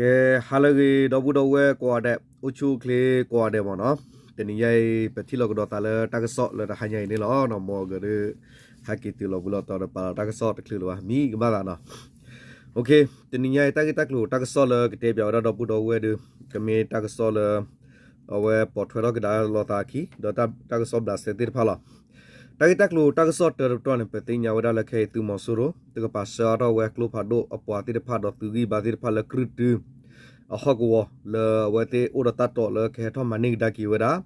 ကဲ, ဟါလၢအဂ့ၤ ဒီပုၢ်ဒီဝဲၢ်ကိးဂၤဒဲး, အိၣ်ဆူၣ်အိၣ်ချ့ကိးဂၤဒဲးမ့ၢ်နီၤ. တနံၤညါအံၤ ပထံၣ်လိာ်ကဒီးသးလၢတၢ်ကစီၣ်လၢတဟါညါအံၤန့ၣ်လီၤ. မ်အဂၤဒီး ဟဲက့ၤတုၤလီၤဘှံးလီၤတီၤဒီး ပာ်လီၤတၢ်ကစီၣ်တချုးလၢၤဘၣ် မံကမၣ်သးနီၤ. တနံၤညါအံၤ တၢ်ဂ့ၢ်တၢ်ကျိၤတၢ်ကစီၣ်လၢကတဲပၠးဝဲဒၣ်ဒီပုၢ်ဒီဝဲၢ်ဒီး ကမ့ၢ်တၢ်ကစီၣ်လၢ အဝဲပိာ်ထွဲထီၣ်ကဒါလိာ်သးအခံ ဒီးတၢ်ကစီၣ်ဘျးစဲသ့ၣ်တဖၣ်လီၤ. တၢ်ဂ့ၢ်တၢ်ကျိၤတၢ်ကစီၣ်တၢတပတီၢ်န့ၣ် ပသ့ၣ်ညါဝဲဒၣ်လၢခဲအံၤ သုးမီၤစိရိၤတကပၤ ဆှၢအါထီၣ်ဝဲကျိဖးဒိၣ်အပှၤသ့ၣ်တဖၣ် ဒီးသုးဂံၢ်ဘါသ့ၣ်တဖၣ်လၢကြုၢ်တုအဟီၣ်ကဝီၤ လၢအဝဲသ့ၣ်အိၣ်ဒီးတၢ်တိာ်လၢကဟဲထီၣ်မၤန့ၢ်ကဒါက့ၤဝဲဒၣ်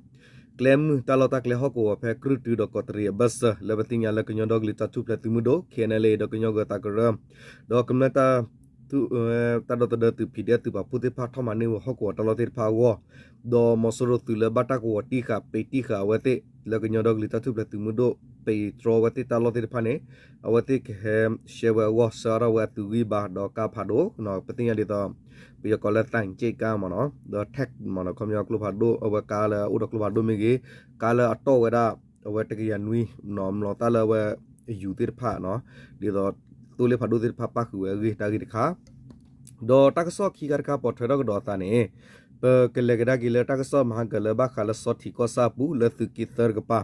ကျဲမုၢ်တၢ်လီၢ်တၢ်ကျဲဟီၣ်ကဝီၤဖဲကြုၢ်တုဒီးကီးတရံးအဘၢၣ်စၢၤ လၢပသ့ၣ်ညါလၢကညီဒီကလုာ်တၢ်ထူၣ်ဖျဲးသုးမုၢ်ဒိၣ် KNLA ဒီးကညီဂၢၤသးကရၢ ဒီးကမျၢၢ်တၢ် တၢ်ဒီသဒၢသုး PDF သုးပာ်ဖှိၣ်သ့ၣ်တဖၣ်ထီၣ်မၤန့ၢ်ဝဲဟီၣ်ကဝီၤတၢ်လီၢ်သ့ၣ်တဖၣ်အဂီၢ်, ဒီးမီၤစိရိၤသုးလၢဘၣ်တၢ်ကဝီၤတံၢ်ဃာ် ပံးတံၢ်ဃာ်အဝဲသ့ၣ် လၢကညီဒီကလုာ်တၢ်ထူၣ်ဖျဲးသုးမုၢ်ဒိၣ် ပံးတြီဝဲသ့ၣ်တၢ်လီၢ်သ့ၣ်တဖၣ်န့ၣ် အဝဲသ့ၣ်ကဟဲရှဲဝဲအဂီၢ် ဆှၢအါထီၣ်ဝဲအသုးဂံၢ်ဘါဒီးကါဖးဒိၣ်, ပသ့ၣ်ညါဒ်သိး ပယီၤကိးလၢ သံချပ်ကား မ့ၢ်နီၤ, ဒီး tank မ့ၢ်နီၤ, ခီပညီကျိဖးဒိၣ် အဝဲကါလၢအအိၣ်ဒီးကျိဖးဒိၣ်မ့ၢ်ဂ့ၤ, ကါလၢအတီၢ်ဝဲဒၣ် အဝဲတကယၤနွံ မျိာ်သၣ်လၢအဝဲအယူၤသ့ၣ်တဖၣ်နီၤ, ဒ်သိးသိလ့ၣ်ဖးဒိၣ်သ့ၣ်တဖၣ်ပၣ်ဃုာ်ဝဲအဂ့ၢ် တၢ်ဂ့ၢ်တခါ, ဒီးတၢ်ကစီၣ်ခံခါတခါပိာ်ထွဲထီၣ်ကဒီးအသးန့ၣ်, ပကလဲၤကဒါက့ၤလၢတၢ်ကစီၣ်မဟါကၢၤလၢဘၣ်ဃးလၢစီၤထံးကီၢ်ဆၣ်အပူၤ လၢသုးက့သၢတကပၤ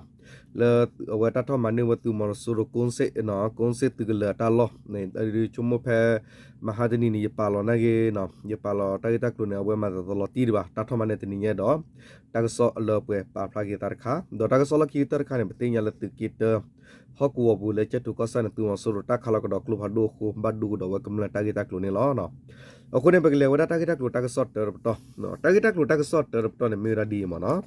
လၢအဝဲတၢ်ထီၣ်မၤန့ၢ်ဝဲသုးမီၤစိရိၤကိးစ့ၣ်, ကိးစ့ၣ်သုးကလၢၤအတၢ်လီၢ်န့ၣ် ဆိကမိၣ်ဖဲ မဟါတနံၤန့ၣ် ယပာ်လီၤနာ်က့ၤ, ယပာ်လီၤတၢ်ဂ့ၢ်တၢ်ကျိၤန့ၣ် အဝဲမၤသးသလီၤတံၢ်ဒံးဘၣ် တၢ်ထီၣ်မၤန့ၢ်တနံၤညါဒီး တၢ်ကစီၣ်အလၢပှဲၤပာ်ဖျါက့ၤသးတခါ, ဒီးတၢ်ကစီၣ်လီၢ်ခံကတၢၢ်တခါန့ၣ် ပသ့ၣ်ညါလၢသုးက့တၢ ဟီၣ်ကဝီၤပူၤလၢကၠဲၣ်ထူးကီၢ်ဆၣ်န့ၣ် သုးမီၤစိရိၤတၢ်ခးလီၤကဒီးကျိဖးဒိၣ်အဃိ ဘၣ်ဒိကဒီးဝဲကမျၢၢ်တၢ်ဂ့ၢ်တၢ်ကျိၤန့ၣ်လီၤ. အဃိန့ၣ် ပကလဲၤဝဲဒၣ်တၢ်ဂ့ၢ်တၢ်ကျိၤတၢ်ကစီၣ်တၢတပတီၢ်, တၢ်ဂ့ၢ်တၢ်ကျိၤတၢ်ကစီၣ်တၢတပတီၢ်န့ၣ် မ့ၢ်ဝဲဒၣ်ဒ်အံၤမ့ၢ်နီၤ,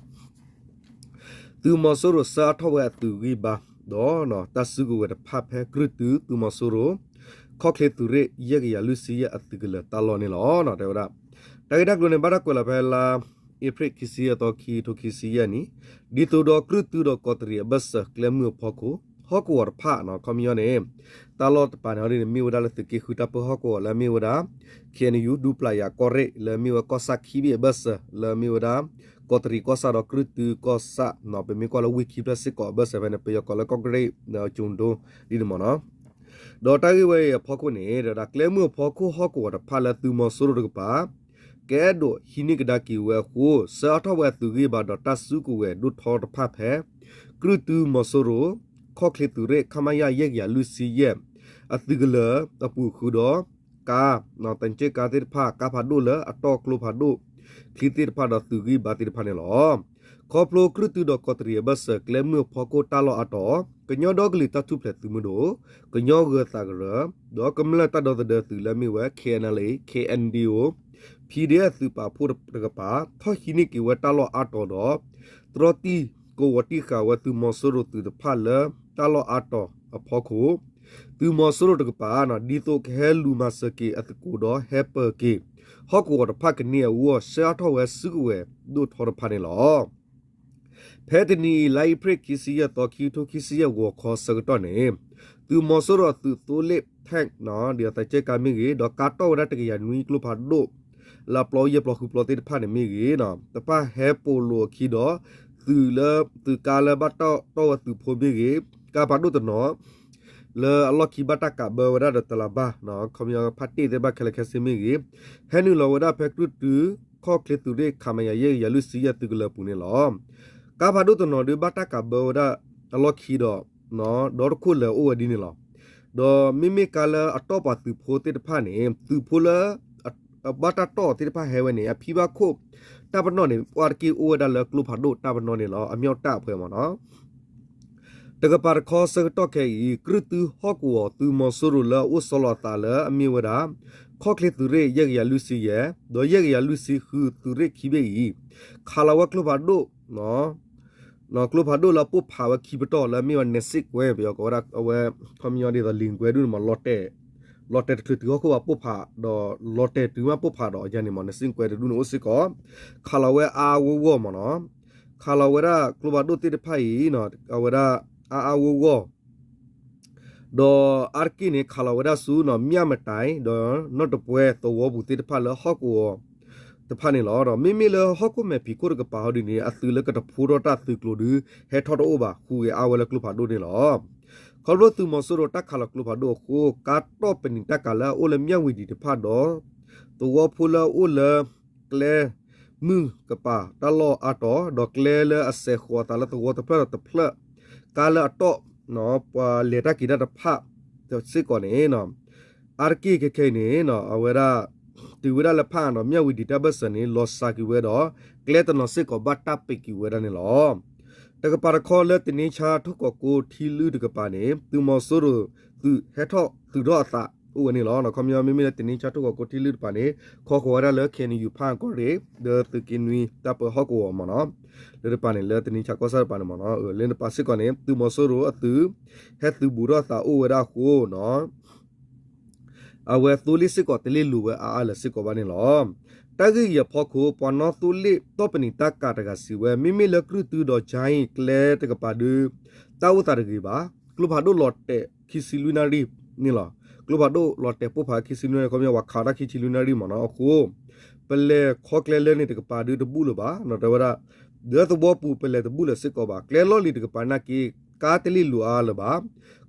သုးမီၤစိရိၤဆှၢအါထီၣ်ဝဲအသုးဂံၢ်ဘါ ဒီးတၢ်စုကဝဲၤတဖၣ်ဖဲကြုၢ်တု သုးမီၤစိရိၤ ခီၣ်ချ့သုးရ့ၣ် ယဲၢ်ကယၤလွံၢ်ဆံယဲၢ်အသုးကလၢၤတၢ်လီၢ်န့ၣ်လီၤ. တဲဝဲဒၣ် တၢ်ဂ့ၢ်တၢ်ကျိၤန့ၣ် ဘၣ်တၢ်ကွဲးလီၤဖဲလါအ့ဖြ့ၣ်ခံဆံယဲၢ်သီ ခံကထိခံဆံယဲၢ်နံၣ်, ဒ်သိးဒီးကြုၢ်တုဒီးကီးတရံးအဘၢၣ်စၢၤ ကျဲမုၢ်အဖီခိၣ် ဟီၣ်ကဝီၤတဖၣ် ခီပညီန့ၣ် တၢ်လီၢ်တပၤန့ၣ် အီၤဒ်န့ၣ် မ့ၢ်ဝဲဒၣ်လၢသုးက့ဃုတၢ်ပၢဟီၣ်ကဝီၤလၢအမ့ၢ်ဝဲဒၣ် KNU ဒူပျၢ်ယၤကီၢ်ရ့ၣ် လၢအမ့ၢ်ဝဲကီၢ်ဆၣ်ခံဘ့ၣ်အဘၢၣ်စၢၤ လၢအမ့ၢ်ဝဲဒၣ် ကီးတရံးကီၢ်ဆၣ်ဒီးကြုၢ်တုကီၢ်ဆၣ် ပမ့ၢ်ကွၢ်လၢဝ့ၢ်ခံဖျၢၣ်စ့ၢ်ကီးအဘၢၣ်စၢၤဖဲန့ၣ် ပယီၤကိးလၢကီၢ်ကရ့ၣ် ကၠိၤဒိ ဒ်န့ၣ်မ့ၢ်နီၤ. ဒီးတၢ်ဂ့ၢ်ဝဲအံၤအဖီခိၣ်န့ၣ် ဒီးကျဲမုၢ်အဖီခိၣ်ဟီၣ်ကဝီၤတဖၣ်လၢသုးမီၤစိရိၤတကပၤ ကအဲၣ်ဒိးဟံးန့ၢ်ကဒါက့ၤဝဲအဃိ ဆှၢအါထီၣ်ဝဲအသုးဂံၢ်ဘါဒီးတၢ်စုကဝဲၤဒိၣ်ထီတဖၣ်ဖဲ ကြုၢ်တုမီၤစိရိၤ ခီၣ်ချ့သုးရ့ၣ် ခမရ ယဲၢ်ကယၤလွံၢ်ဆံယဲၢ် အသုးကလၢၤအပူၤဃုာ်ဒီး ကါ သံချပ်ကားသ့ၣ်တဖၣ် ကါဖးဒိၣ်လၢအတီၢ်ကျိဖးဒိၣ်ချံသ့ၣ်တဖၣ်ဒီးသုးဂံၢ်ဘါသ့ၣ်တဖၣ်န့ၣ်လီၤ. ခီဖျိကြုၢ်တုဒီးကီးတရံးအဘၢၣ်စၢၤ ကျဲမုၢ်အဖီခိၣ်တၢ်လီၢ်အါတီၤ ကညီဒီကလုာ်တၢ်ထူၣ်ဖျဲးသုးမုၢ်ဒိၣ်, ကညီဂၢၤသးကရၢ, ဒီးကမျၢၢ်တၢ်ဒီသဒၢသုးလၢအမ့ၢ်ဝဲ KNLA, KNDO, PDF သုးပာ်ဖှိၣ်တကပၤ ထီၣ်ဟံးန့ၢ်က့ၤဝဲတၢ်လီၢ်အါတီၤဒီး တြီတံၢ်ကဝီၤတံၢ်ဃာ်ဝဲသုးမီၤစိရိၤသုးတဖၣ်လၢတၢ်လီၢ်အါတီၤအဖီခိၣ် သုးမီၤစိရိၤတကပၤ ဒ်သိးကဟဲလူၤမၤစၢၤက့ၤအသကိးဒီးဟဲပၢၤက့ၤ ဟီၣ်ကဝီၤတဖၣ်ကန့ၢ်အဂီၢ် ဆှၢအါထီၣ်ဝဲစုကဝဲၤဒိၣ်ထီတဖၣ်န့ၣ်လီၤ. ဖဲတနံၤအံၤ လါအ့ဖြ့ၣ်ခံဆံယဲၢ်သီ ခံကထိခံဆံယဲၢ်ဂီၤခီဆၢကတီၢ်န့ၣ် သုးမီၤစိရိၤအသုးသိလ့ၣ် tank ဒီးသံချပ်ကားမ့ၢ်ဂ့ၤ ဒီးကါတီၢ်ဝဲဒၣ်တကယၤနွံကျိဖးဒိၣ် လၢပျီယဲၢ်ပျီဃုပျီသ့ၣ်တဖၣ်န့ၣ်မ့ၢ်ဂ့ၤ တဖၣ်ဟဲပိာ်လိာ်အခံဒီး သုးလၢ သုးကါလၢဘၣ်တီၢ်ဝဲသုးဖိမ့ၢ်ဂ့ၤ ကါဖးဒိၣ်တနီၤ လၢအလီၢ်ခံဘၣ်တၢ်ကးဘၢဝဲဒၣ်ဒီးတလးဘၣ် ခီပညီဖးတ့ၢ်သ့ၣ်တဖၣ်ခဲလၢာ်ခဲဆ့မ့ၢ်ဂ့ၤ ဟဲနုာ်လီၤဝဲဒၣ်ဖဲကြုၢ်တု ခီၣ်ချ့သုးရ့ၣ် ခမရ ယဲၢ်ကယၤလွံၢ်ဆံယဲၢ်သုးကလၢၤပူၤန့ၣ်လီၤ. ကါဖးဒိၣ်တနီၤဒုးဘၣ်တၢ်ကးဘၢဝဲဒၣ်အလီၢ်ခံဒီး ဒီတခိၣ်လၢာ်အိၣ်ဝဲဒ်န့ၣ်လီၤ. ဒီးမ့မ့ၢ်ကါလၢအတီၢ်ပှၤသုးဖိသ့ၣ်တဖၣ်န့ၣ် သုးဖိလၢ ဘၣ်တၢ်တီၢ်သ့ၣ်တဖၣ်ဟဲဝဲန့ၣ် အဖံဘၣ်ခိၣ်တၢ်ပနီၣ်န့ၣ် ပှၤတက့ၢ်အိၣ်ဝဲဒၣ်လၢကျိဖးဒိၣ်တၢ်ပနီၣ်န့ၣ်လီၤ. အမြောက်တပ် အဖွဲ့ မ့ၢ်နီၤ တကပၤတခီဆၢကတီၢ်ခဲအံၤ ကြုၢ်တုဟီၣ်ကဝီၤသုးမီၤစိရိၤလၢအအိၣ်ဆီလီၤအသးလၢအမ့ၢ်ဝဲဒၣ် ခီၣ်ချ့သုးရ့ၣ် ယဲၢ်ကယၤလွံၢ်ဆံယဲၢ် ဒီးယဲၢ်ကယၤလွံၢ်ဆံဃုသုးရ့ၣ်ခံဘ့ၣ်အံၤ ခးလီၤဝဲကျိဖးဒိၣ် ကျိဖးဒိၣ်လၢအပိၢ်ဖးဝဲခံပတီၢ်လၢအမ့ၢ်ဝဲ နစ့ၣ်ကွဲ ပယီၤကိးဝဲဒၣ်အဝဲ ခီပညီဒ်သိး လ့ၣ်ကွဲ ဒ်န့ၣ်မ့ၢ် လီၤတဲာ် လီၤတဲာ်တချုးတုၤဟီၣ်ခိၣ်ဘၣ်ပိၢ်ဖး ဒီးလီၤတဲာ်တုၤမ့ၢ်ပိၢ်ဖးဒီးယၤန့ၣ်မ့ၢ် နစ့ၣ်ကွဲ တဒူၣ်န့ၣ်အိၣ်စ့ၢ်ကီး ခးလီၤဝဲအါအါဂီၢ်ဂီၢ်မ့ၢ်နီၤ ခးလီၤဝဲဒၣ်ကျိဖးဒိၣ်သ့ၣ်တဖၣ်အံၤ အဝဲဒၣ်အါအါဂီၢ်ဂီၢ် ဒီးအါတက့ၢ်န့ၣ် ခးလီၤဝဲဒၣ်ဆူ မၠၣ်မတၤ ဒီးနီၢ်တပှဲသဝီပူၤသ့ၣ်တဖၣ်လၢဟီၣ်ကဝီၤတဖၣ်န့ၣ်လီၤ. ဒီးမ့မ့ၢ်လၢဟီၣ်ခိၣ်မဲာ်ဖံးခိၣ်တကပၤဟီဒ်န့ၣ် အသုးလၢကတဖိထီၣ်တၢ်သုးကျိၤဒုး ဟဲထီၣ်တအိၣ်ဘၣ် ဟူးဂဲၤအါဝဲလၢကျိဖးဒိၣ်န့ၣ်လီၤ. ခီဖျိသုးမီၤစိရိၤတၢ်ခးလီၤကျိဖးဒိၣ်အဃိ ကါတီၢ်ပနံာ်တၢ်ကၤလၢအအိၣ်လၢမၠၣ်ဝတံၤတဖၣ်ဒီး သဝီဖိလၢအအိၣ်လၢ ကျဲမုၢ်ကပၤတၢ်လီၢ်အါတီၤ ဒီးကျဲလၢအစဲးဃီၤအသးလၢသဝီတဖျၢၣ်ဒီးတဖျၢၣ် ကါလၢအတီၢ် ပှၤလဲၤတၢ်က့ၤတၢ်တဖၣ်စ့ၢ်ကီးန့ၣ် အါတက့ၢ်ခဲခဲအံၤန့ၣ် အဝဲဒၣ် တုၤဝဲဒၣ်လၢဖးအံၤဒီး မၠၣ်ဝံၤဒံးတၢ်ဘၢၣ်စၢၤန့ၣ် လီၤစှၤက့ၤဝဲဒီး ကျဲတနီၤစ့ၢ်ကီးဘၣ်တၢ်ပဲာ်က့ၤဝဲဒၣ်န့ၣ်လီၤ. တကပၤတခီလၢတနံၤဆါထိၣ်ကီးကိးထံလုၢ်တကပၤန့ၣ် သုးမီၤစိရိၤသုးဟဲထီၣ်သုးထီၣ်အသးအိၣ်ဝဲန့ၣ်လီၤ. ခီပညီမ့မ့ၢ်လၢတနံၤဆါထိၣ်ကီးကိးထံလုၢ်တကပၤန့ၣ် ခီဃီၤဝဲဒၣ်လၢ ခ့ၣ်အဲၣ်ယူၣ်ဖးအံၤကီၢ်ရ့ၣ် ဒီးသုးက့နွံတၢ်ပၢဟီၣ်ကဝီၤမ့ၢ်နီၤ လၢတကပၤန့ၣ် လၢတနံၤဆါကီၢ်ဆၣ်တကပၤန့ၣ်မ့ၢ်နီၤ လၢတကပၤစ့ၢ်ကီးန့ၣ် သုးမီၤစိရိၤအသုး ဟဲသုးဘူးထီၣ်သးအိၣ်ဝဲဒၣ်အဃိ အဝဲသိလ့ၣ်စ့ၢ်ကီးတလ့ၢ်လိၤဝဲအါအါလၢၤစ့ၢ်ကီးဘၣ်န့ၣ်လီၤ. တၢ်ဂ့ၢ်အံၤအဖီခိၣ် ပှၤနီၣ်သိလ့ၣ်တီၢ်ပနံာ်တၢ်ကၤတဂၤစံးဝဲ မ့မ့ၢ်လၢကြုၢ်တုဒီး ကၠါအံၤ ကျဲတကပၤဒု တၢ်အိၣ်သးတဂ့ၤဘၣ်. ကျိဖးဒိၣ်လီၤတဲာ်ခံဆံလွံၢ်နၣ်ရံၣ်န့ၣ်လီၤ. ကျိဖးဒိၣ်လီၤတဲာ်ပိၢ်ဖးခံဆံလွံၢ်နၣ်ရံၣ် ခီပညီပှၤခးတၢ်ခံဆံလွံၢ်နၣ်ရံၣ်မ့ၢ်နီၤအဃိ ပလဲၤခီကျဲလၢန့ၣ်တကပၤဒုတဘူၣ်လၢၤဘၣ် တဲဝဲဒၣ် လၢသဝီပူၤပလဲၤတဘူၣ်လၢၤစ့ၢ်ကီးဘၣ်. ကျဲလီၢ်လံၤတကပၤနာ်က့ ကါတလ့ၢ်လိၤအါလၢၤဘၣ်.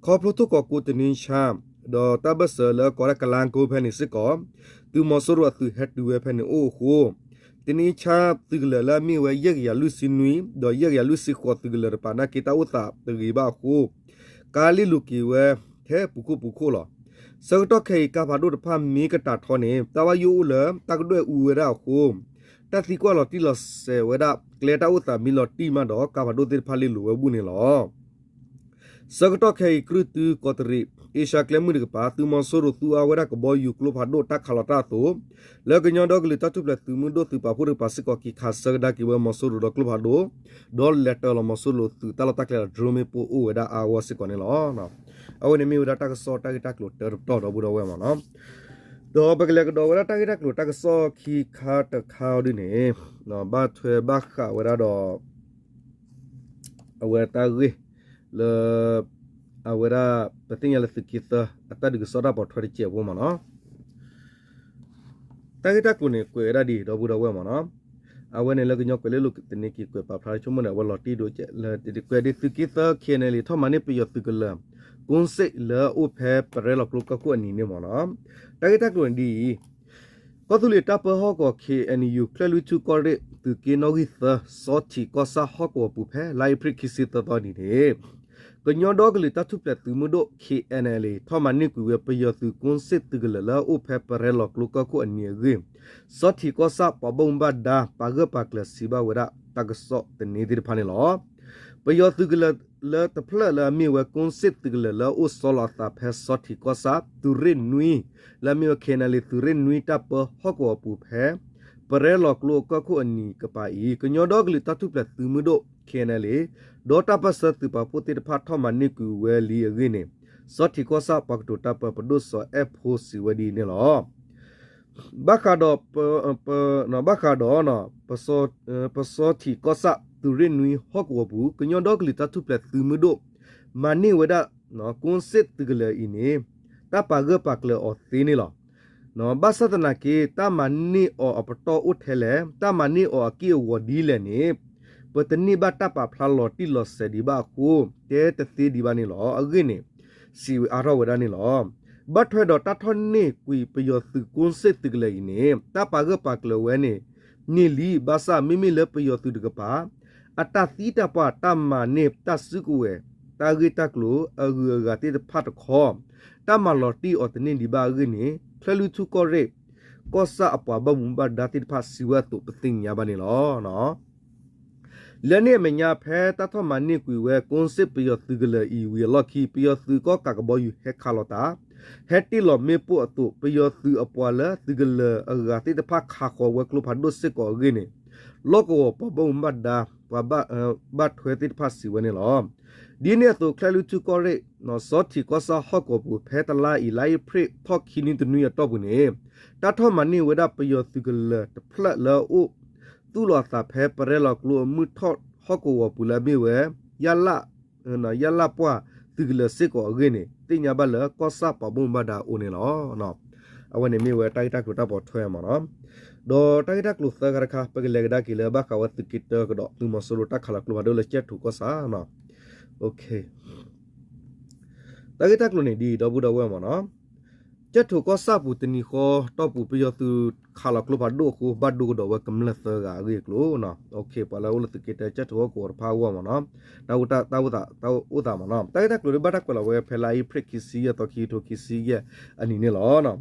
ခီဖျိထိၣ်ကီးကိးတနံၤဆါ ဒီးတၢ်ဘၢၣ်စၢၤလၢကိးဒၣ်ကလါကိဖဲန့ၣ်စ့ၢ်ကီး သုးမီၤစိရိၤအသုးဟဲတုၤဝဲဖဲန့ၣ်အိၣ်အဃိ တနံၤဆါသုးကလၢၤလၢအမ့ၢ်ဝဲ ယဲၢ်ကယၤလွံၢ်ဆံနွံ ဒီးယဲၢ်ကယၤလွံၢ်ဆံဃိးသုးကလၢၤတကပၤနာ်က့ တၢ်အိၣ်သးတဂ့ၤဘၣ်အဃိ ကါလ့ၢ်လိၤက့ၤဝဲ ထဲပူၤခိၣ်ပူၤခိၣ်လီၤ. ဆၢကတီၢ်ခဲအံၤ ကါဖးဒိၣ်တဖၣ်မ့ၢ်ကတၢၢ်ထီန့ၣ် တၢ်ဘၣ်ယိၣ်အိၣ်လၢတၢ်ကဒွဲၣ်အူဝဲဒၣ်အဃိ တၢ်သံကွၢ်လီၤတံၢ်လီၤဆဲးဝဲဒၣ် ကျဲတၢ်အိၣ်သးမ့ၢ်လီၤတံၢ်မးဒီး ကါဖးဒိၣ်သ့ၣ်တဖၣ်လ့ၢ်လိၤဝဲဘူၣ်န့ၣ်လီၤ. ဆၢကတီၢ်ခဲအံၤ ကြုၢ်တုကီးတရံး အ့ရှါကျဲမုၢ်တကပၤ သုးမီၤစိရိၤသူအါဝဲဒၣ်ကဘီယူၤကျိဖးဒိၣ်တၢ်ခးလီၤတၢ်အသိး လၢကညီဒီကလုာ်တၢ်ထူၣ်ဖျဲးသုးမုၢ်ဒိၣ်သုးပာ်ဖှိၣ်တကပၤစ့ၢ်ကီး က့ၤခးဆၢကဒါက့ၤဝဲမီၤစိရိၤဒီးကျိဖးဒိၣ် ဒီးလဲၤတၢၤလီၤမီၤစိရိၤသုးတၢ်လီၢ်တၢ်ကျဲဒီး drone မ့ၣ်ပိၢ်အိၣ်ဝဲဒၣ်အါဂီၢ်စ့ၢ်ကီးန့ၣ်လီၤ. အဝဲန့ၣ်မ့ၢ်ဝဲဒၣ်တၢ်ကစီၣ်တၢ်ဂ့ၢ်တၢ်ကျိၤတၢတပတီၢ်ဒီပုၢ်ဒီဝဲၢ်မ့ၢ်နီၤ. ဒီးပကလဲၤကဒီးဝဲဒၣ်တၢ်ဂ့ၢ်တၢ်ကျိၤတၢ်ကစီၣ်ခံခါတခါအီၤဒ်န့ၣ် ဘၣ်ထွဲဘၣ်ဃးဝဲဒၣ်ဒီး အဝဲတၢ်ဂ့ၢ်လၢ အဝဲဒၣ် ပသ့ၣ်ညါလၢသုးက့သၢ အတၢ်ဒုးကစီၣ်တၢ်ပိာ်ထွဲတစဲးဖိမ့ၢ်နီၤ. တၢ်ဂ့ၢ်တၢ်ကျိၤန့ၣ် ကွဲးဝဲဒၣ်ဒ်အံၤ ဒီပုၢ်ဒီဝဲၢ်မ့ၢ်နီၤ. အဝဲန့ၣ်လၢကညီကွဲးလ့လိာ်သန့ၤက့ၤ ကွဲးပာ်ဖျါဆိကမိၣ်န့ၣ် အဝဲလီၤတံၢ်ဒိကဲးလၢ ကွဲးဒ်သုးက့သၢ KNLA ထီၣ်မၤန့ၢ်ပယီၤသုးကလၢၤ ကိစ့ၣ်လၢအအိၣ်ဖဲပရဲလီၤကျိကီၢ်ခိၣ်အနံၤန့ၣ်မ့ၢ်နီၤ. တၢ်ဂ့ၢ်တၢ်ကျိၤန့ၣ်ဒ်အံၤ ကီၢ်သူလ့ၤတၢ်ပၢဟီၣ်ကဝီၤ KNU ချဲၣ်လွံၢ်ထူၣ်ကီၢ်ရ့ၣ် သုးက့နီၣ်ဂံၢ်သၢ စီၤထံးကီၢ်ဆၣ်ဟီၣ်ကဝီၤပူၤဖဲ လါအ့ဖြ့ၣ်ခံဆံသၢသီနံၤန့ၣ် ကညီဒီကလုာ်တၢ်ထူၣ်ဖျဲးသုးမုၢ်ဒိၣ် KNLA ထီၣ်မၤန့ၢ်ကွံာ်ဝဲပယီၤသုးကိစ့ၣ်သုးကလၢၤလၢအအိၣ်ဖဲပရဲလီၤကျိကီၢ်ခိၣ်အနံၤအဂ့ၢ် စီၤထံးကီၢ်ဆၣ်ပှၤဘၣ်မူဘၣ်ဒါ ပှၤဂၢၢ်ပှၤကျၢၤစံးဘၣ်ဝဲဒၣ်တၢ်ကစီၣ်သန့သ့ၣ်တဖၣ်န့ၣ်လီၤ. ပယီၤသုးကလၢၤလၢတဖျၢၣ်လၢအမ့ၢ်ဝဲကိစ့ၣ်သုးကလၢၤလၢအအိၣ်ဆီလီၤအသးဖဲစီၤထံးကီၢ်ဆၣ် သုးရ့ၣ်နွံ လၢအမ့ၢ်ဝဲ KNLA သုးရ့ၣ်နွံတၢ်ပၢဟီၣ်ကဝီၤပူၤဖဲ ပရဲလီၤကျိကီၢ်ခိၣ်အနံၤကပၤအံၤ ကညီဒီကလုာ်တၢ်ထူၣ်ဖျဲးသုးမုၢ်ဒိၣ် KNLA ဒီးတၢ်ပၢၢ်ဆၢသုးပာ်ဖှိၣ်သ့ၣ်တဖၣ်ထီၣ်မၤန့ၢ်ကွံာ်ဝဲလံအဂ့ၢ်န့ၣ် စီၤထံးကီၢ်ဆၣ်ပှၤကတိၤတၢ်ပၢပဒိၣ်စီၤအဲၣ်ဖိစံးဝဲဒ်အံၤန့ၣ်လီၤ. ဘၣ်ဃးဒီး ဘၣ်ဃးဒီး ပစီၤထံးကီၢ်ဆၣ်သုးရ့ၣ်နွံဟီၣ်ကဝီၤပူၤ ကညီဒီကလုာ်တၢ်ထူၣ်ဖျဲးသုးမုၢ်ဒိၣ် မၤန့ၢ်ဝဲဒၣ် ကိစ့ၣ်သုးကလၢၤအံၤန့ၣ် တၢ်ပာ်ဂၢၢ်ပာ်ကျၢၤအီၤသ့န့ၣ်လီၤ. ဘၣ်ဆၣ်သနာ်က့ တၢ်မၤန့ၢ်အီၤအပတီၢ်အိၣ်ထဲလဲၣ်, တၢ်မၤန့ၢ်အီၤအက့ၢ်အဂီၤဒ်လဲၣ်န့ၣ် ပတန့ၢ်ဘၣ်တၢ်ပာ်ဖျါလီၤတံၢ်လီၤဆဲးဒံးဘၣ်အဃိ တဲတသ့ဒံးဘၣ်န့ၣ်လီၤ. အဂ့ၢ်န့ၣ် စံးဝဲအါထီၣ်ဝဲဒၣ်န့ၣ်လီၤ. ဘၣ်ထွဲဒီးတၢ်ထီၣ်န့ၢ်ကွံာ်ပယီၤသုးကိစ့ၣ်သုးကလၢၤအံၤန့ၣ် တၢ်ပာ်ဂၢၢ်ပာ်ကျၢၤဝဲန့ၣ် န့ၢ်လံ, ဘၣ်ဆၣ်မ့မ့ၢ်လၢပယီၤသုးတကပၤ အတၢ်သံတၢ်ပှၢ် တၢ်မၤန့ၢ်တၢ်စုကဝဲၤ တၢ်ဂ့ၢ်တၢ်ကျိၤအဂုၤအဂၤသ့ၣ်တဖၣ်တခီ တၢ်မၤလီၤတံၢ်အီၤတန့ၢ်ဒံးဘၣ်အဂ့ၢ်န့ၣ် ချဲၣ်လွံၢ်ထူၣ်ကီၢ်ရ့ၣ် ကီၢ်ဆၣ်အပှၤဘၣ်မူဘၣ်ဒါသ့ၣ်တဖၣ်စံးဝဲအသိး ပသ့ၣ်ညါဘၣ်န့ၣ်လီၤ. လၢန့ၣ်အမဲာ်ညါ ဖဲတၢ်ထီၣ်မၤန့ၢ်ကွံာ်ဝဲ ကိစ့ၣ်ပယီၤသုးကလၢၤအံၤဝံၤအလီၢ်ခံ ပယီၤသုးကီၣ်ကးကဘီယူၤဟဲခးလီၤတၢ် ဟဲတ့ၢ်လီၤမ့ၣ်ပိၢ်အသိး ပယီၤသုးအပှၤလၢသုးကလၢၤအဂၤသ့ၣ်တဖၣ်ခးဃီၤဝဲကျိဖးဒိၣ်စ့ၢ်ကီးအဂ့ၢ်န့ၣ် လီၢ်ကဝီၤပှၤဘၣ်မူဘၣ်ဒါ ပှၤဘၣ်ထွဲသ့ၣ်တဖၣ်စံးဝဲန့ၣ်လီၤ. ဒ်န့ၣ်အသိး ချဲၣ်လွံၢ်ထူၣ်ကီၢ်ရ့ၣ် စီၤထံးကီၢ်ဆၣ်ဟီၣ်ကဝီၤပူၤ ဖဲတလါအံၤ လါအ့ဖြ့ၣ်ထီၣ်ခံနွံတနွံအတီၢ်ပူၤန့ၣ် တၢ်ထီၣ်မၤန့ၢ်ဝဲဒၣ်ပယီၤသုးကလၢၤတဖျၢၣ်လၢအအိၣ်သူၣ်လီၤအသးဖဲပရဲလီၤကျိအမုၢ်ထီၣ်ဟီၣ်ကဝီၤပူၤလၢအမ့ၢ်ဝဲ ယၣ်လၣ် ယၣ်လၣ်ပှၢ်သုးကလၢၤစ့ၢ်ကီးအဂ့ၢ်န့ၣ် သ့ၣ်ညါဘၣ်လၢကီၢ်ဆၣ်ပှၤဘၣ်မူဘၣ်ဒါအအိၣ်န့ၣ်လီၤ. အဝဲန့ၣ်မ့ၢ်ဝဲတၢ်ဂ့ၢ်တၢ်ကျိၤတၢ်ပိာ်ထွဲမ့ၢ်နီၤ. ဒီးတၢ်ဂ့ၢ်တၢ်ကျိၤသၢခါတခါ ပကလဲၤကဒါက့ၤလၢဘၣ်ဃးဝဲသုးက့တၢကဒီး သုးမီၤစိရိၤတၢ်ခးလီၤကျိဖးဒိၣ်လၢကၠဲၣ်ထူးကီၢ်ဆၣ်နီၤ. တၢ်ဂ့ၢ်တၢ်ကျိၤန့ၣ်ဒ်အံၤ ဒီပုၢ်ဒီဝဲၢ်မ့ၢ်နီၤ. ကၠဲၣ်ထိၣ်ကီၢ်ဆၣ်ပူၤတနံၤဃီ တီၢ်ပူၤပယီၤသုးခးလီၤကျိဖးဒိၣ်အဃိ ဘၣ်ဒိကဒီးဝဲကမျၢၢ်သၢဂၤအဂ့ၢ်အကျိၤနီၤ. ပှၤလၢအအိၣ်လၢသုးက့တၢ ကၠဲၣ်ထိၣ်ဟီၣ်ကဝီၤတဖၣ်အဂီၢ်မ့ၢ်နီၤ, တၢ်အိၣ်သးမ့ၢ်နီၤ. တၢ်ဂ့ၢ်တၢ်ကျိၤဒ်ဘၣ်တၢ်ကွဲးလီၤဝဲဖဲလါအ့ဖြ့ၣ်ခံဆံယဲၢ်သီ ခံကထိခံဆံယဲၢ်အနံၤန့ၣ်လီၤ.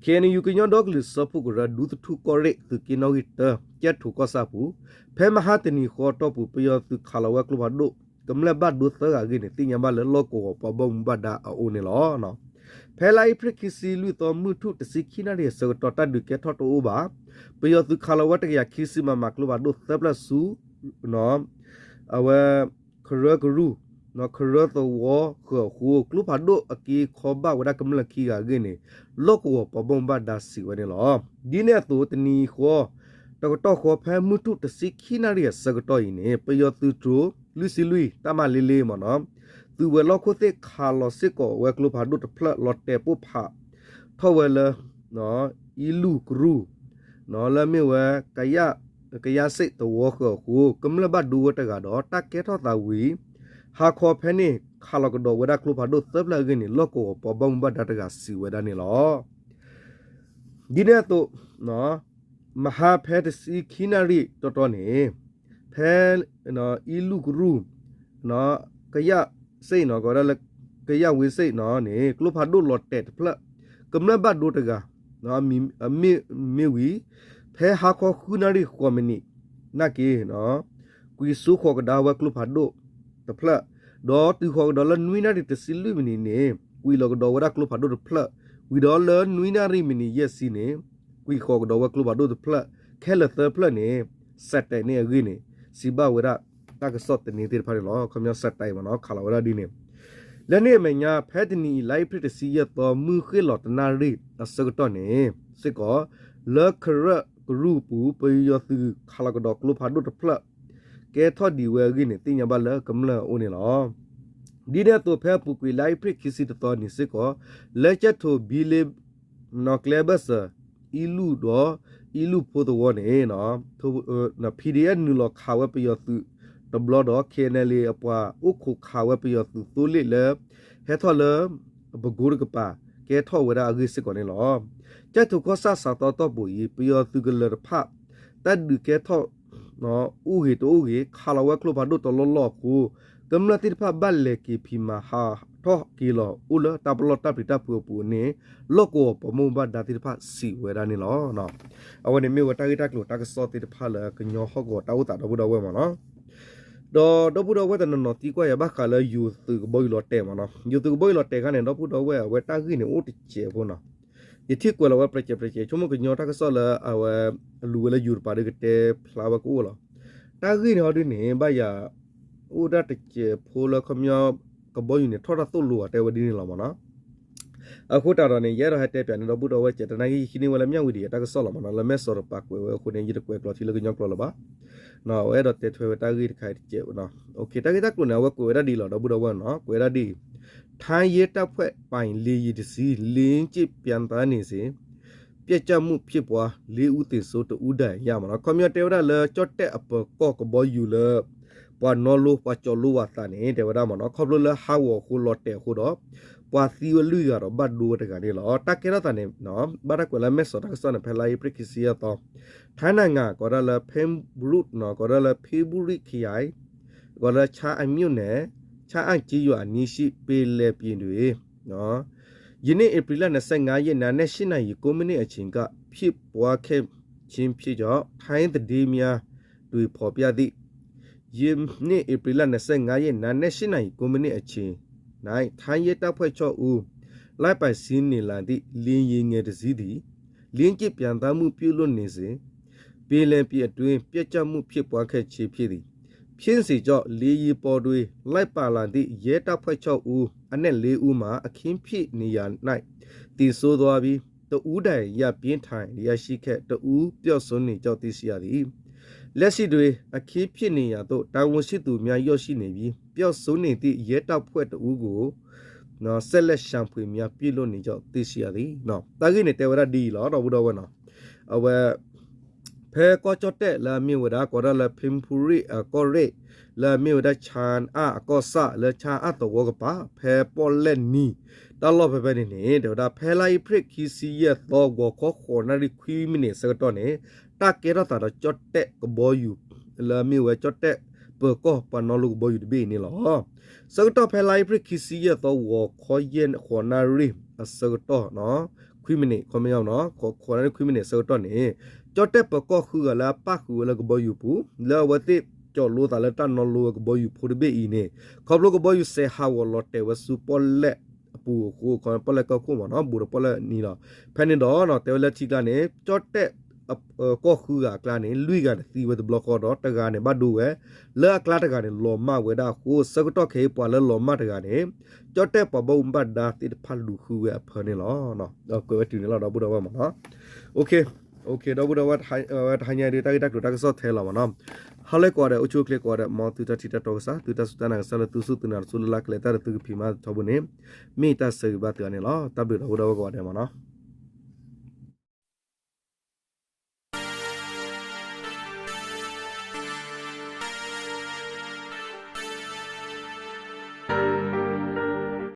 ခ့ၣ်အဲၣ်ယူၣ် ကညီဒီကလုာ်စၢဖှိၣ်ကရၢ ဒူသထူၣ်ကီၢ်ရ့ၣ် သုးက့နီၣ်ဂံၢ်တၢ ကၠဲၣ်ထိၣ်ကီၢ်ဆၣ်ပူၤ ဖဲမဟါတနံၤဃီ တီၢ်ပူၤပယီၤသုးခးလီၤဝဲကျိဖးဒိၣ် ကမျၢၢ်ဘၣ်ဒိသၢဂၤအဂ့ၢ်န့ၣ် သ့ၣ်ညါဘၣ်လၢလီၢ်ကဝီၤပှၤဘၣ်မူဘၣ်ဒါအအိၣ်န့ၣ်လီၤ. ဖဲလါအ့ဖြ့ၣ်ခံဆံလွံၢ်သီ မုၢ်ထူၣ်တဆံခံနၣ်ရံၣ်အဆၢကတီၢ် တၢ်ဒုးကဲထီၣ်တအိၣ်ဘၣ်. ပယီၤသုးခးလီၤဝဲတကယၤခံဆံ မမ ကျိဖးဒိၣ်သၢဖျၢၣ်ဆူ အဝဲ ကရၢကရူၢ် ကရၢသဝီဃၢၤအဃိ ကျိဖးဒိၣ်အက့ခီဘၣ်ဝဲဒၣ်ကမျၢၢ်ခံဂၤအဂ့ၢ်န့ၣ် လီၢ်ကဝီၤပှၤဘၣ်မူဘၣ်ဒါစံးဝဲန့ၣ်လီၤ. ဒ်န့ၣ်အသိးတနံၤဃီ တကတီၢ်ဃီ ဖဲမုၢ်ထူၣ်တဆံခံနၣ်ရံၣ်အဆၢကတီၢ်အံၤန့ၣ် ပယီၤသုးတြိၤ လွံၢ်ဆံလွံၢ် တၢ်မၤလ့လ့မ့ၢ်နီၤ သုးဝဲၤလီၢ်ခိၣ်သ့ၣ်ခးလီၤစ့ၢ်ကီးဝဲကျိဖးဒိၣ်တဖျၢၣ် လီၤတဲာ်ပိၢ်ဖးထီၣ်ဝဲလၢ အံလူၢ်ကရူၢ် လၢမ့ၢ်ဝဲ ကယၣ်စ့ၣ်သဝီဃၢၤအဃိ ကမျၢၢ်ဘၣ်ဒိဝဲတဂၤဒီး တၢ်ကဲထီၣ်သးဝံၤ ဟါခီဖဲန့ၣ် ခးလီၤကဒီးဝဲဒၣ်ကျိဖးဒိၣ်သၢဖျၢၣ်အဂ့ၢ်န့ၣ် လီၢ်ကဝီၤပှၤဘၣ်မူဘၣ်ဒါတဂၤစံးဝဲဒၣ်န့ၣ်လီၤ. ဒ်န့ၣ်အသိး မဟါဖဲတဆံခံနၣ်ရံၣ်တီတီန့ၣ် ဖဲ အံလူၢ်ကရူၢ် ကယၣ်စ့ၣ်နီၤ ကဝဲဒၣ်လၢ ကယၣ်ဝ့စ့ၣ်နီၤန့ၣ် ကျိဖးဒိၣ်လီၤတဲာ်တဖျၢၣ် ကမျၢၢ်ဘၣ်ဒိတဂၤ မ့ၢ်ဝံၤ ဖဲဟါခီဃုနၣ်ရံၣ်ဃိးမံးနံး နာ်က့ ကွံာ်စိဃီၤကဒါဝဲကျိဖးဒိၣ်တဖျၢၣ်, ဒီးတုၤဃီၤကဒီးလၢနွံနၣ်ရံၣ်တဆံလွံၢ်မံးနံးန့ၣ် ကွံာ်လီၤကဒီးဝဲဒၣ်ကျိဖးဒိၣ်တဖျၢၣ်, ဝံၤဒီးလၢနွံနၣ်ရံၣ်မံးနံးယဲၢ်ဆံန့ၣ် ကွံာ်ဃီၤကဒီးဝဲကျိဖးဒိၣ်တဖျၢၣ်, ခဲလၢာ်သၢဖျၢၣ်န့ၣ် စဲးတဲးန့ၣ်အဂ့ၢ်န့ၣ် စံးဘၣ်ဝဲဒၣ်တၢ်ကစီၣ်သန့သ့ၣ်တဖၣ်န့ၣ်လီၤ. ခီပညီစဲးတဲးမ့ၢ်နီၤ ခးလီၤဝဲဒၣ်ဒ်န့ၣ် လၢန့ၣ်အမဲာ်ညါ ဖဲတနံၤအံၤ လါအ့ဖြ့ၣ်တဆံယဲၢ်သီ မုၢ်ဃ့ၢ်လီၤတနၣ်ရံၣ်အဆၢကတီၢ်န့ၣ်စ့ၢ်ကီး လၢကရၢကရူၢ်အပူၤ ပယီၤသုးခးလီၤကဒီးကျိဖးဒိၣ်တဖျၢၣ် ကဲထီၣ်ဒံးဝဲအဂ့ၢ်န့ၣ် သ့ၣ်ညါဘၣ်လၢကမျၢၢ်အအိၣ်န့ၣ်လီၤ. ဒ်န့ၣ်အသိးဖဲအပူၤကွံာ်လါအ့ဖြ့ၣ်ခံဆံတသီန့ၣ်စ့ၢ်ကီး လၢကၠဲၣ်ထိၣ်ဘံလ့ ကျဲဘၢၣ်စၢၤ အံလူၢ်ဒီး အံလူၢ်ဖိသဝီန့ၣ် PDF နုာ်လီၤခးဝဲပယီၤသုးတဘျီဒီး ခ့ၣ်အဲၣ်ယူၣ် အပှၤအိၣ်ခိးခးဝဲပယီၤသုးသိလ့ၣ်လၢ ဟဲထီၣ်လၢ ပကိတကပၤ ကဲထီၣ်ဝဲဒၣ်အဂ့ၢ်စ့ၢ်ကီးန့ၣ်လီၤ. ကၠဲၣ်ထိၣ်ကီၢ်ဆၣ်စးသီတီၢ်ပူၤအံၤ ပယီၤသုးကလၢၤတဖၣ် တၢ်ဒုးကဲထီၣ် အိၣ်ဂ့ၤတအိၣ်ဂ့ၤ ခးလီၤဝဲကျိဖးဒိၣ်တလီၢ်လီၢ်အဃိ ကမျၢၢ်သ့ၣ်တဖၣ်ဘၣ်လဲၤက့ၤဖံးမၤဟးထီၣ်က့ၤလီၤ အိၣ်လၢတၢ်ပလီၢ်တၢ်ပျံၤတၢ်ဖုးအပူၤန့ၣ် လီၢ်ကဝီၤပှၤဘၣ်မူဘၣ်ဒါသ့ၣ်တဖၣ်စံးဝဲဒၣ်န့ၣ်လီၤ. အဝဲန့ၣ်မ့ၢ်ဝဲတၢ်ဂ့ၢ်တၢ်ကျိၤတၢ်ကစီၣ်သ့ၣ်တဖၣ်လၢကညီဟီၣ်ကဝီၤတၢ်အိၣ်သးဒီပုၢ်ဒီဝဲၢ်မ့ၢ်နီၤ. ဒီးဒီပုၢ်ဒီဝဲၢ်တနီၤနီၤသံကွၢ်ယၤဘၣ်ဃးလၢယိၤသုးကဘီယူၤလီၤတဲာ်မ့ၢ်နီၤ. ယိၤသုးကဘီယူၤလီၤတဲာ်ခါန့ၣ် ဒီပုၢ်ဒီဝဲၢ် အဝဲတၢ်ဂ့ၢ်န့ၣ်အိၣ်တစဲးဖိနီၤ. ယထံၣ်ကွဲးလီၤဝဲပြဲးစဲးပြဲးစဲး ဆိကမိၣ်ကညီတၢ်ကစီၣ်လၢအဝဲ လူၤဝဲလၢယိၤတပၤဒီးကတဲဖျါဝဲကအိၣ်လီၤ. တၢ်ဂ့ၢ်န့ၣ်ဟီဒ်န့ၣ် ဘၣ်ယၤ အိၣ်ဒၣ်တစဲးဖိလၢခီပညီ ကဘီယူၤန့ၣ် ထီၣ်တၢ်သိၣ်လိအီၤတဲဝဲဒ်န့ၣ်လီၤမ့ၢ်နီၤ. အဃိတၢ်ဒီးန့ၣ် ယအဲၣ်ဒိးဟဲတဲပၠးန့ၣ် ဒီပုၢ်ဒီဝဲၢ် ကဲတနၣ်ဂ့ၢ် ယဟံးန့ၢ်ဝဲလၢမၠၣ်ဝံၤဒံး တၢ်ကစီၣ်လီၤမ့ၢ်နီၤ လၢမဲၢ်စီၤတပၤကွဲးဝဲအဃိန့ၣ် ယတကွဲးကျိးထံလၢကညီကျိာ်လၢၤဘၣ်. အဝဲအဲၣ်ဒိးတဲထွဲဝဲတၢ်ဂ့ၢ်တခါအံၤတစဲးနီၤ. တၢ်ဂ့ၢ်တၢ်ကျိၤန့ၣ် အဝဲကွဲးဝဲဒၣ်ဒ်အံၤလီၤ ဒီပုၢ်ဒီဝဲၢ်နီၤ ကွဲးဝဲဒၣ်ဒ်အံၤ ထါယဲၢ်တၢ်ဖှဲၣ်ပာ်လ့ယံၤတဆံ လ့က့ၣ်ပၠါသါန့ၣ်စ့ၢ် ပျက်ကျမှုဖြစ်ပွား လေးဦးသေဆုံး တစ်ဦးဒဏ်ရာရ မ့ၢ်နီၤ. ခီပညီတဲဝဲဒၣ်လၢကၠီၣ်တဲၣ်အပၢၤကီၢ်ကဘီယူၤလၢ ပှၤနီလိ ပှၤကၠီၤလိဝဲသးန့ၣ် တဲဝဲဒၣ်မ့ၢ်နီၤ ခီဖျိလၢဟးဂီၤအဃိလီၤတဲာ်အဃိဒီး ပှၤသံဝဲလွံၢ်ဂၤဒီးဘၣ်ဒိဝဲတဂၤန့ၣ်လီၤ. တၢ်ကဲထီၣ်သးန့ၣ် ဘၣ်တၢ်ကွဲးလၢမဲၢ်စီၤတၢ်ကစီၣ်န့ၣ် ဖဲလါအ့ဖြ့ၣ်ခံဆံယဲၢ်သီ ထါနၢ်ငါ ကိးဒၣ်လၢ ဖဲဘရူး ကိးဒၣ်လၢ ဖဲဘရူးခယၢၣ် ကိးဒၣ်လၢ ဆါအၣ်မြို့နယ် ဆါအၣ်ကျေးရွာအနီးရှိ ပင်လယ်ပြင်တွင် ယနေ့ ဧပြီလ နှစ်ဆယ့်ငါးရက် နံနက်ရှစ်နာရီ ကိုးမိနစ်အချိန်က ဖြစ်ပွားခဲ့ခြင်းဖြစ်ကြောင်း ထိုင်းသတင်းများတွင် ဖော်ပြသည့် ယနေ့ ဧပြီလ နှစ်ဆယ့်ငါးရက် နံနက် ရှစ်နာရီ ကိုးမိနစ်အချိန် ထိုင်းရဲတပ်ဖွဲ့ချုပ်ဦး လိုက်ပါစီးနင်းလာသည့် လေယာဉ်ငယ်တစ်စီးသည် လင်းကျစ်ပျံသန်းမှုပြုလုပ်နေစဉ် ပင်လယ်ပြင်အတွင်း ပျက်ကျမှုဖြစ်ပွားခဲ့ခြင်းဖြစ်သည်။ ဖြစ်စဉ်ကြောင့် လေယာဉ်ပေါ်တွင် လိုက်ပါလာသည့် ရဲတပ်ဖွဲ့ချုပ်ဦး အနက်လေးဦးမှာ အခင်းဖြစ်နေရာ၌ သေဆုံးသွားပြီး တစ်ဦးဒဏ်ရာပြင်းထန်ရရှိခဲ့ တစ်ဦးပျောက်ဆုံးနေကြောင်း သိရှိရသည်။ လက်ရှိတွင် အခင်းဖြစ်နေရာသို့ တာဝန်ရှိသူများ ရောက်ရှိနေပြီး ပျောက်ဆုံးနေသည့် ရဲတပ်ဖွဲ့တစ်ဦးကို ဆက်လက်ရှာဖွေများ ပြုလုပ်နေကြောင်း သိရှိရသည်. တၢ်ဂ့ၢ်န့ၣ်တဲဝဲဒၣ်ဒ်အံၤလီၤ ဒီပုၢ်ဒီဝဲၢ်နီၤ. အဝဲ ဖဲကီၢ်ကၠီၣ်တဲၣ်လၢအမ့ၢ်ဝဲဒၣ် ကိးဒၣ်လၢ ဖ့ဖရံၣ်အကီၢ်ရ့ၣ် လၢအမ့ၢ်ဝဲဒၣ် ဆၣ်အၣ်အကီၢ်ဆၣ် လၢဆၣ်အၣ်သဝီကပၤ ဖဲပီၣ်လဲၣ်နံၤ တၢ်လီၢ်ဖဲဖဲန့ၣ်န့ၣ် တဲဝဲဒၣ် ဖဲလါအ့ဖြ့ၣ်ခံဆံယဲၢ်သီ ဂီၤခီဃိးနၣ်ရံၣ်ခွံမံးနံးဆၢကတီၢ်န့ၣ် တၢ်ကဲထီၣ်သးဒီးကၠီၣ်တဲၣ်ကဘီယူၤ လၢအမ့ၢ်ဝဲကၠီၣ်တဲၣ်ပၢၤကီၢ် ပှၤနီၣ်လိကဘီယူၤတဘ့ၣ်အံၤန့ၣ်လီၤ. ဆၢကတီၢ်ဖဲလါအ့ဖြ့ၣ်ခံဆံယဲၢ်သီ ဂီၤခီယဲၢ်ဃိးနၣ်ရံၣ်အဆၢကတီၢ် ခွံမံးနံး ခီမ့ၢ် ဃိးနၣ်ရံၣ်ခွံမံးနံးအဆၢကတီၢ်န့ၣ် ကၠီၣ်တဲၣ်ပၢၤကီၢ်ဃုဂၤလၢအပၣ်ဃုာ်ဝဲလၢကဘီယူၤပူၤ လၢအဝဲသ့ၣ်ကၠီၣ်လိသးလၢတၢ်နီၣ်လိဝဲကဘီယူၤဖိတဘ့ၣ်အံၤန့ၣ် ခီဖျိကဘီယူၤစဲးဟးဂီၤလီၤတဲာ်ဝဲဆူပီၣ်လဲၣ်အပူၤအဃိ ပီၣ်လဲၣ်ကီၢ်ခိၣ်မ့ၢ်နီၤ ဘူးဒီးပီၣ်လဲၣ်နံၤလီၤ. ဖဲန့ၣ်ဒီး တဲဝဲလၢထံကျါန့ၣ် ကၠီၣ်တဲၣ် ကီၢ်ဃုဂၤအကျါန့ၣ် လွံၢ်ဂၤန့ၣ်သံဝဲတဘျီဃီဒီး တဂၤန့ၣ်ဘၣ်ဒိဝဲ လၢအကျါတဂၤန့ၣ် လီၤမၢ်ဝဲဒၣ်အဃိ ဆၢကတီၢ်ခဲအံၤပှၤလၢလီၤမၢ်တဂၤန့ၣ် ကၠီၣ်တဲၣ်ပှၤဘၣ်မူဘၣ်ဒါသ့ၣ်တဖၣ်လူၤဃုဝဲအဖၢန့ၣ်လီၤ. ကွဲးဝဲတုၤန့ၣ်လီၤ ဒီပုၢ်ဒီဝဲၢ်မ့ၢ်နီၤ. ဒီပုၢ်ဒီဝဲၢ်တဟါညါဒ် တၢ်ဂ့ၢ်တၢ်ကျိၤတၢ်ကစီၣ်ထဲလီၤမ့ၢ်နီၤ. ဟါလၢကိးဂၤဒဲး အိၣ်ဆူၣ်အိၣ်ချ့ကိးဂၤဒဲး မ်သုတၢ်ထံၣ်တၢ်တီကစၢ် သုတၢ်စူၢ်တၢ်နာ်ကစၢ်လၢသုစူၢ်သုနာ်တစူၢ်လၢ်လၢ်ကလဲၤတၢ်ဒီးသုကဖံးမၤထီဘိန့ၣ် မ့ၢ်တၢ်ဆၢဂ့ၤဘၣ်သုအန့ၣ်လီၤ. တၢ်ဘျုးဒီပုၢ်ဒီဝဲၢ်ကိးဂၤဒဲးမ့ၢ်နီၤ.